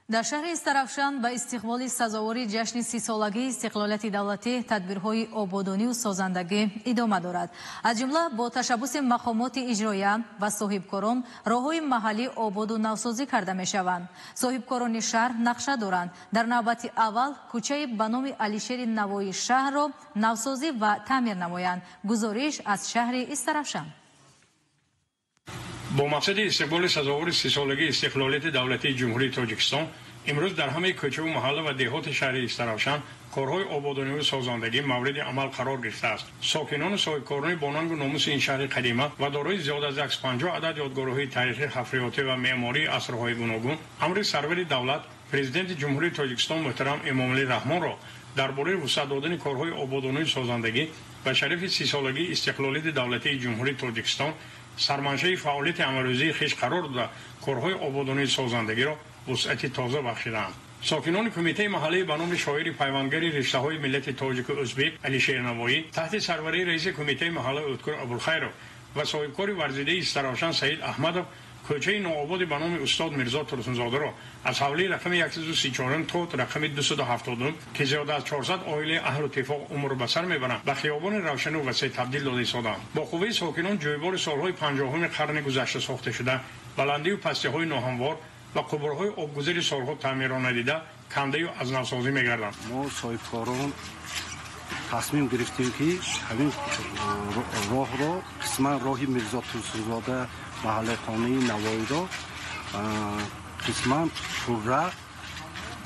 Дар шаҳри Истаравшан ба истиқболи сазовори ҷашни 30-солагии истиқлолияти давлатӣ тадбирҳои ободонию созандагӣ идома дорад. Аз ҷумла бо ташаббуси мақомоти иҷроия ва соҳибкорон роҳҳои маҳаллӣ ободу навсозӣ карда мешаванд. Соҳибкорони шаҳр нақша доранд дар навбати аввал кӯчаи ба номи Алишери Навоии шаҳрро навсозӣ ва таъмир намоянд. Гузориш аз шаҳри Истаравшан. Бо мақсади истиқболи сазовори 30-солагии истиқлолияти давлатии Ҷумҳурии Тоҷикистон имрӯз дар ҳамаи кӯчаву маҳалла ва деҳоти шаҳри Истаравшан корҳои ободониву созандагӣ мавриди амал қарор гирифтааст. Сокинону соҳибкорони бо нангу номуси ин шаҳри қадима ва дорои зиёд аз 150 адад ёдгориҳои таърихӣ, ҳафриётӣ ва меъмории асрҳои гуногун амри сарвари давлат, Президенти Ҷумҳурии Тоҷикистон муҳтарам Эмомалӣ Раҳмонро дар бораи вусъат додани корҳои ободонию созандагӣ ба шарафи 30-солагии истиқлолияти давлатии Ҷумҳурии Тоҷикистон сарманшаи фаъолияти амалрӯзии хеш қарор дода, корҳои ободонии созандагиро вусъати тоза бахшидаанд. Сокинони кумитаи маҳаллии ба номи шоири пайвандгари риштаҳои миллати тоҷику ӯзбек Алишер Навоӣ таҳти сарварии раиси кумитаи маҳалла Ӯткур Абулхайров ва соҳибкори варзидаи Истаравшан Саид Аҳмадов кӯчаи ноободи ба номи устод Мирзо Турсунзодаро аз ҳавлии рақами 134 то рақами 270, ки зиёда аз 400 оилаи аҳлу тифоқ умр ба сар мебаранд, ба хиёбони равшану васеъ табдил дода истоданд. Бо қувваи сокинон ҷӯйбори солҳои 50-уми қарни гузашта сохта шуда, баландию пастиҳои ноҳамвор ва қубурҳои обгузари солҳо таъмирро надида кандаю аз навсозӣ мегарданд. Мо соҳибкорон тасмим гирифтем, ки ҳамин роҳро, қисман роҳи Мирзо Турсунзода, маҳаллаи хонаи Навоиро қисман пурра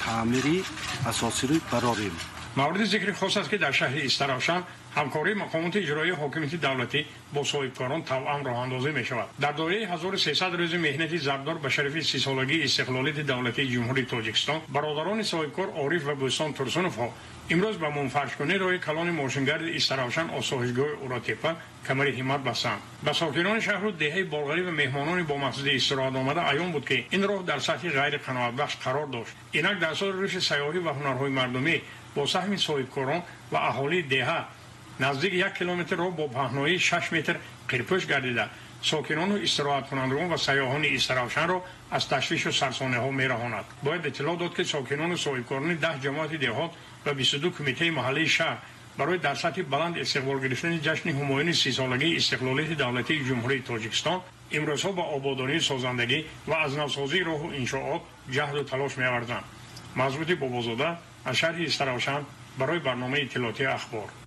таъмири асосиро барорем. Мавриди зикри хос аст, ки дар шаҳри Истаравшан ҳамкории мақомоти иҷроии ҳокимияти давлатӣ бо соҳибкорон тавъам роҳандозӣ мешавад. Дар доираи 1300 рӯзи меҳнати зарбдор ба шарафи 30-солагии истиқлолияти давлатии Ҷумҳурии Тоҷикистон бародарони соҳибкор Ориф ва Бӯстон Турсуновҳо имрӯз ба мунфаршкунии роҳи калони мошингарди Истаравшан осоишгоҳи Уротепа камари ҳиммат бастанд. Ба сокинони шаҳру деҳаи Болғарӣ ва меҳмонони бо мақсади истироҳат омада аён буд, ки ин роҳ дар сатҳи ғайриқаноатбахш қарор дошт. Инак дар соли рушди сайёҳӣ ва ҳунарҳои мардумӣ бо саҳми соҳибкорон ва аҳолии деҳа наздик 1 километр роҳ бо паҳноии 6 метр қирпӯш гардида, сокинону истироҳаткунандагон ва сайёҳони Истаравшанро аз ташвишу сарсониҳо мераҳонад. Бояд иттилоъ дод, ки сокинону соҳибкорони 10 ҷамоати деҳот ва 22 кумитаи маҳаллии шаҳр барои дар сатҳи баланд истиқбол гирифтани ҷашни ҳумоюни 30-солагии истиқлолияти давлатии Ҷумҳурии Тоҷикистон имрӯзҳо ба ободонии созандагӣ ва аз навсозии роҳу иншоот ҷаҳду талош меварзанд. Мазбути Бобозода аз шаҳри Истаравшан барои барномаи иттилоотии Ахбор.